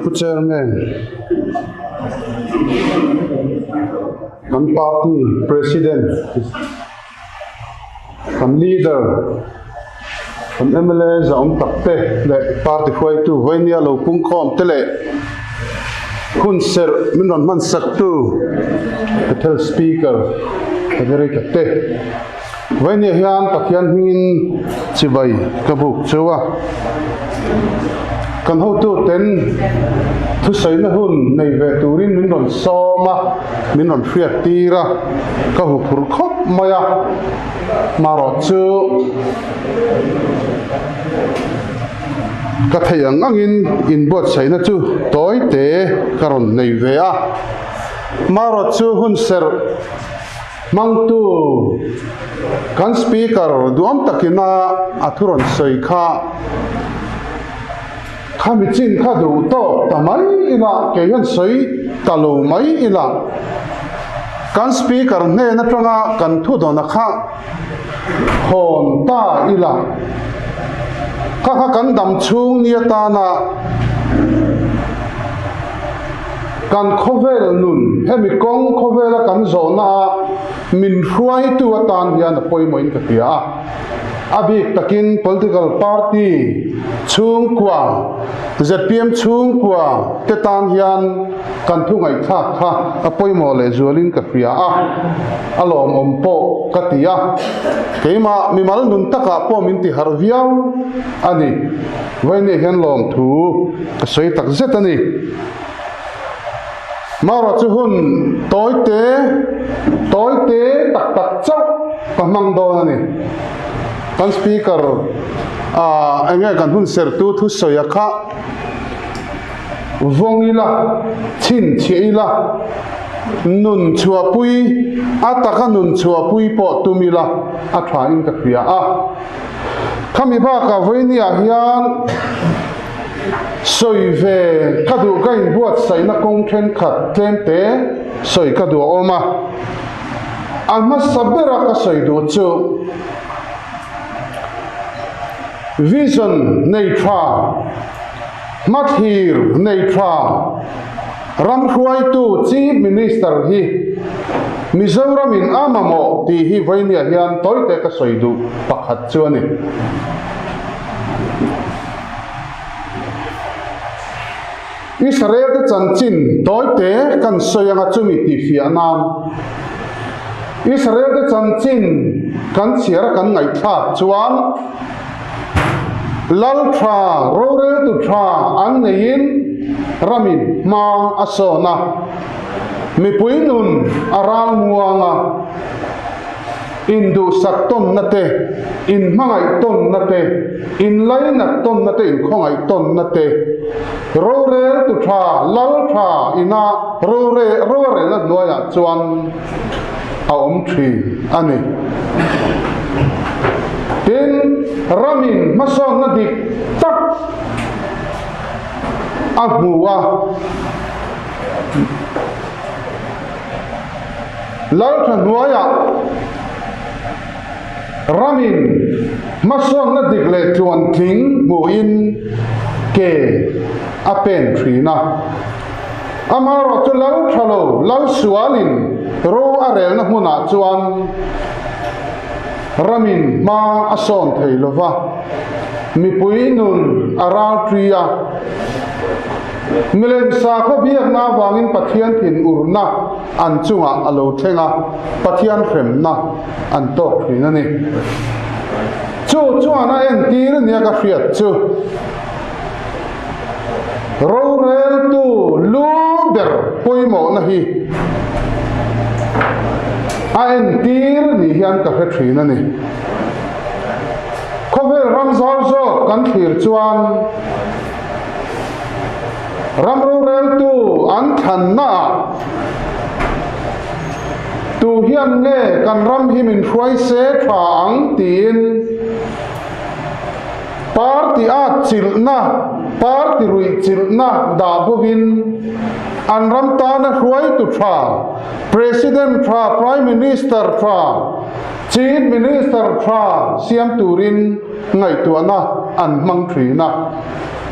Pu Chairman, kan party President, kan leader, kan mla zahawm tak te leh party hruaitu Vainia lo pungkhawm te leh hun serh min rawn hman sak tu Bethel Speaker Federica te. Vainia hian Pathian hmingin chibai ka buk cheu a, kan hotuten thusaina hun nei ve turin min rawn sawm a, min rawn hriat tir a, ka hu phur khawp mai a, marawh chu ka theih ang angin inbuatsaihna chu tawi te ka rawn nei ve a, marawh chu hun serh. Hmangtu kan Speaker duam takina a thu rawn sawi kha, Khami chin kha duh tawk ta mai ila, kei hian sawi ta lo mai ila, kan Speaker hnen atanga kan thu dawna kha hawn ta ila, kha kha kan dam chhung ni atana Kan khawvel nun, hemi kawng khawvela kan zawhna a min hruaitu atan hian a pawimawhin ka hria a. A bik takin political party chhungkua, zpm chhungkua te tan hian kan thu ngaihthlak kha a pawimawh lehzualin ka hria a, a lawmawm pawh ka ti a. Keimah mimal nun takah pawh min ti harh viau a ni. Vawiin hian lawmthu ka sawi tak zet a ni. Marawh chu hun tawi te, tawi te tak tak chauh ka hmang dawn a ni. Kan speaker ah eng nge kan hun sertu thusawi a kha vawng ila, chhinchhiah ila, nun chhuahpui, a taka nun chhuahpui pawh tum ila a tha in ka hria a. Khami bakah vawinia hian sawi ve ka duh ka inbuatsaihna kawng thenkhat tlemte sawi ka duh a awm a. A hmasa bera ka sawi duh chu vision nei tha, hmathlir nei tha, ram hruaitu Chief Minister hi Mizoramin a mamawh tih hi vawinia hian tawite ka sawi duh pakhat chu a ni. Israel te chanchin tawite kan sawi anga chumi tihfiah nan Israel te chanchin kan chhiar a kan ngaihthlak chuan Lal tha, roreltu tha an neiin ramin hma a sawn a, mipui nun a ral muang a, induhsak tawnna te, inhmangaih tawnna te, inlainat tawnna te, inkhawngaih tawnna te, roreltu tha, lal tha ina rorelna hnuaiah chuan a awm thin a ni. Tin, ramin hmasawnna dik tak a hmu a, Laltha hnuaiah ramin hmasawnna dik leh tluantling hmuhin ke a pen thin a. Amaherawh chu lal tha lo, lal sualin ro a relna hmunah chuan ramin hma a sawn thei lo va, mipui nun a ral ṭi a. Milem sakhaw biakna avangin Pathian thinurna an chungah a lo thleng a, Pathian hremna an tawk ṭhin a ni. Chu chuan a entir nia ka hriat chu. Roreltu lu ber pawimawhna hi a entir ni hian ka hre thin a ni. Khawvel ram zau zawk kan thlir chuan ram roreltu an thlannaah tu hian nge kan ram hi min hruai se tha ang tiin Party at chilhna, party ruih chilhna dah bawkin an ram tana hruaitu tha, President tha, Prime Minister tha, Chief Minister tha siam turin ngaihtuahna an hmang thin a.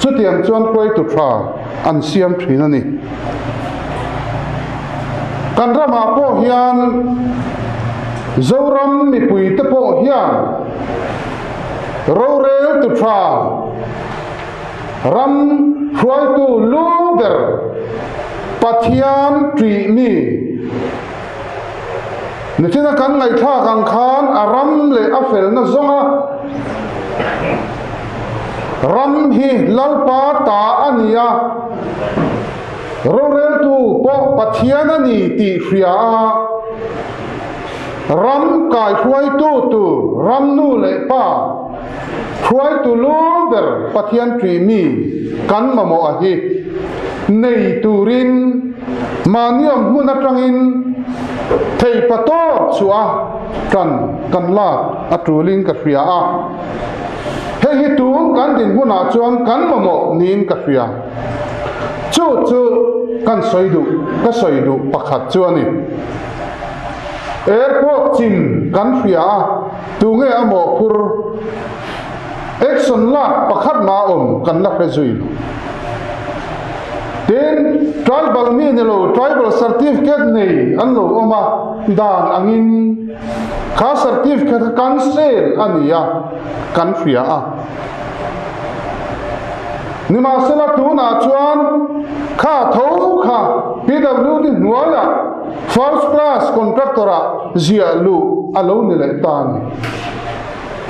Chutiang chuan hruaitu tha an siam thin a ni. Kan ramah pawh hian Zoram mipuite pawh hian roreltu tha, ram hruaitu lu ber Pathian ṭih mi Nichina kan ngaihthlak ang khan a ram leh a felna zawnga ram hi Lalpa ta a ni a, roreltu pawh Pathian a ni tih hria a, ram kaihruaitu tur ram nu leh pa hruaitu lu ber Pathian ṭih mi kan mamawh a hi nei turin mahni awm hmun atangin theipa tawp chhuah a tan kan lak a tulin ka hria a, hei hi tun kan dinhmunah chuan kan mamawh niin ka hria. Chu chu kan sawi duh, ka sawi duh pakhat chu a ni. Airport chim kan hria a, tunge a mawhphur? Action lak pakhat mah awm kan la hre zui lo. Tin, tribal mi ni lo, tribal certificate nei an lo awm a, dan angin kha certificate kha cancel a ni a, kan hria a. Nimahsela tunah chuan kha tho kha PWD hnuaiah first class contractor ah ziah luh a lo ni leh ta a ni.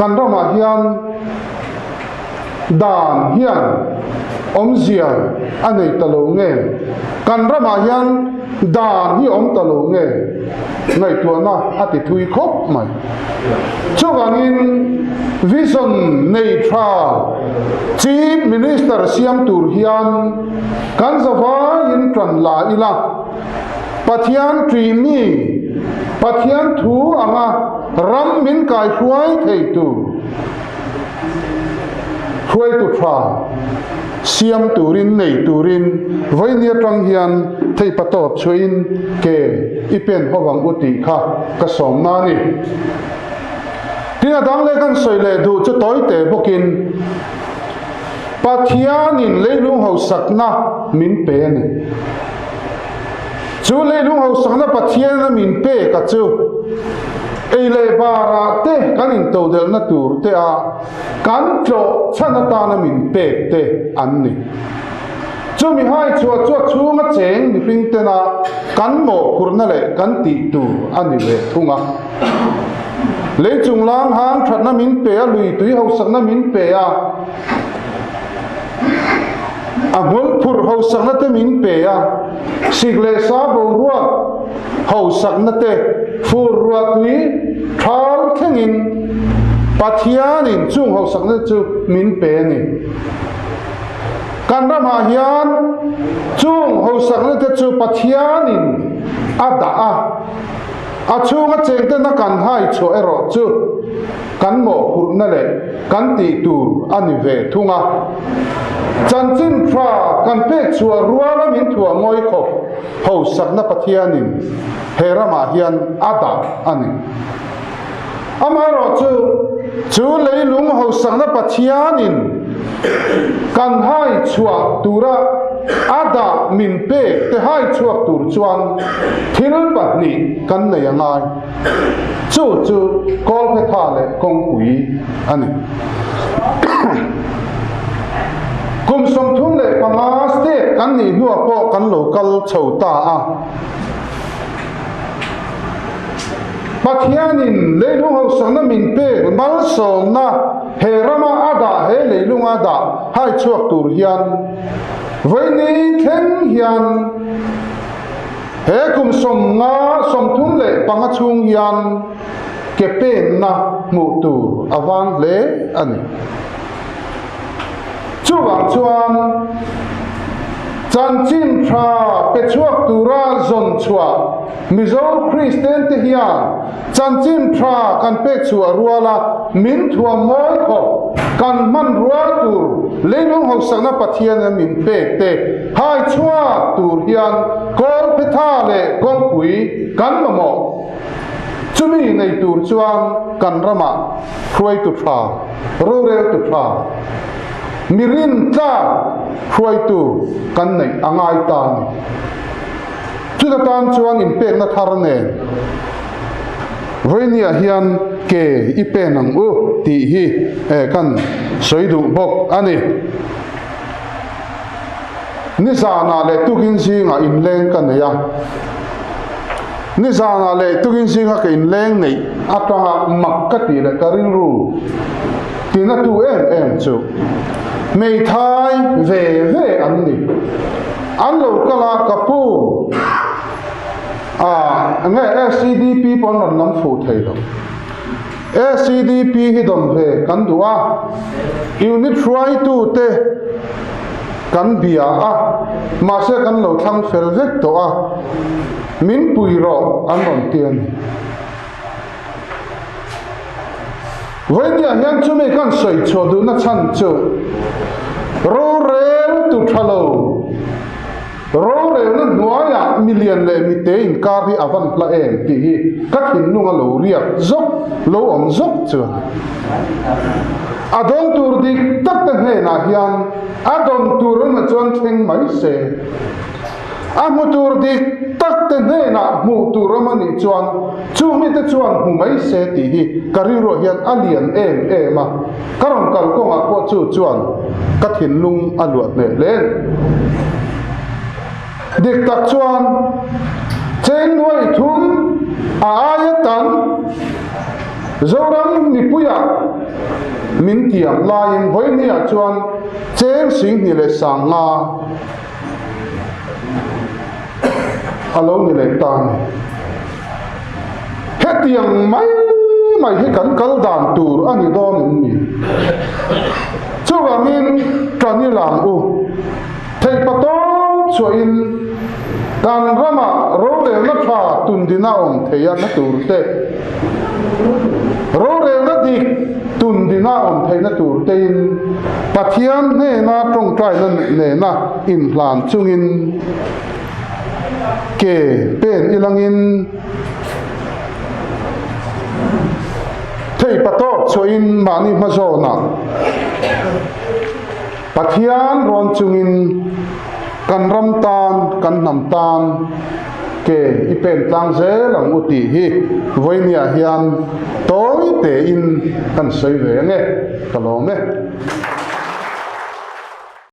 Kan ramah hian dan hian awmzia a nei ta lo nge? Kan ramah hian dan hi awm ta lo nge? Ngaihtuahna a ti thui khawp mai. Chuvangin vision nei tha Chief Minister siam tur hian kan zavaiin tan la ila, Pathian ṭih mi, Pathian thu anga ram min kaihruai thei tur hruaitu tha siam turin nei turin vawiin atang hian theihpa tawp chhuahin ke i pen ho ang u tih kha ka sawmna a ni. Tin a dang leh kan sawi leh duh chu tawi teh bawkin Pathianin leilung hausakna min pe a ni. Chu leilung hausakna Pathianin a min pek a chu ei leh barah te kan intodelhna tur te a kan tlawh chhan atana min pek te an ni. Chumi hai chhuah chu a chhunga cheng mihring tena kan mawhphurhna leh kan tih tur a ni ve thung a. Lei chunglang hang thatna min pe a, lui tui hausakna min pe a, a hmulphurh hausakna te min pe a, sik leh sa boruak hausakna te, fur ruah tui thal thlengin Pathianin chung hausakna te chu min pe a ni. Kan ramah hian chung hausakna te chu Pathianin a dah a, a chhunga chengtena kan hai chhuah erawh chu kan mawhphurhna leh kan tih tur a ni ve thung a. Chanchin tha kan pek chhuah ruala min thuah ngawi khawp hausakna Pathianin he ramah hian a dah a ni. Amaherawhchu, chu leilung hausakna Pathianin kan hai chhuah tura a dah min pek te hai chhuak tur chuan thil pahnih kan nei a ngai. Chu chu Kawlphetha leh kawngpui a ni. Kum 35 state kan nih hnuah pawh kan lo kal chho ta a. Pathianin leilung hausakna min pek malsawmna he rama a dah he leilunga dah hai chhuak tur hian vawiini thleng hian he kum sawmnga 35 chhung hian ke penna hmuh tur a vang hle a ni. Chuvang chuan chanchin tha pe chhuak tura zawn chhuah Mizo Kristian te hian chanchin tha kan pek chhuah ruala min thuam mawi khawp kan hman rual tur leilung hausakna Pathian a min pek te hai chhuak tur hian Kawlphetha leh kawngpui kan mamawh. Chumi nei tur chuan kan ramah hruaitu tha, roreltu tha. Mi rintlak hruaitu kan neih a ngai ta a ni. Chuta tan chuan inpekna thar nen Vawinia hian ke i pen ang u tih hi kan sawi duh bawk a ni. Nizanah leh tukin zingah inleng ka nei a. Nizanah leh tukin zinga ka inleng neih atanga mak ka tih leh ka rilru tina tu em em chu hmeithai ve ve an ni. An lo kal a, ka pu a nge SEDP pawh an rawn lam fuh thei lo. SEDP hi dawn ve kan duh a, unit hruaitute kan bia a, mahse kan lo thlang fel vek tawh a, min pui rawh an rawn ti a ni. Vawinia hian chumi kan sawi chhuah duhna chhan chu rorel tu tha lo, Rorelna hnuaiah milian leh mite inkar hi a van hla em tih hi ka thinlung a lo riak zawk, lo awm zawk chu a ni. A dawn tur dik tak te hnenah hian a dawn tur awmah chuan thleng mai se. A hmu tur dik tak te hnenah hmuh tur awm a nih chuan chu mite chuan hmu mai se tih hi ka rilruah hian a lian em em a. Ka rawn kal kawngah pawh chu chuan ka thinlung a luah hneh hle. Dik tak chuan cheng nuai thum a aia tam Zoram mipuiah min tiam laiin vawinia chuan cheng 20 leh 50 a lo ni leh ta a ni. Hetiang mai mai hi kan kal dan tur a ni dawn em ni? Chuvangin tan i lang u. Theihpatawp chhuahin kan ramah rorelna tha tundina awm thei a na tur te, rorelna dik tundina awm theihna tur tein Pathian hnena tawngtaina nena inhlan chungin Ke pen ilangin thei patawp chhuahin mahni hma zawnah Pathian rawn chungin kan ram tan, kan hnam tan ke i pen tlang zel ang u tih hi vawinia hian tawi tein kan sawi ve ange, ka lawm e.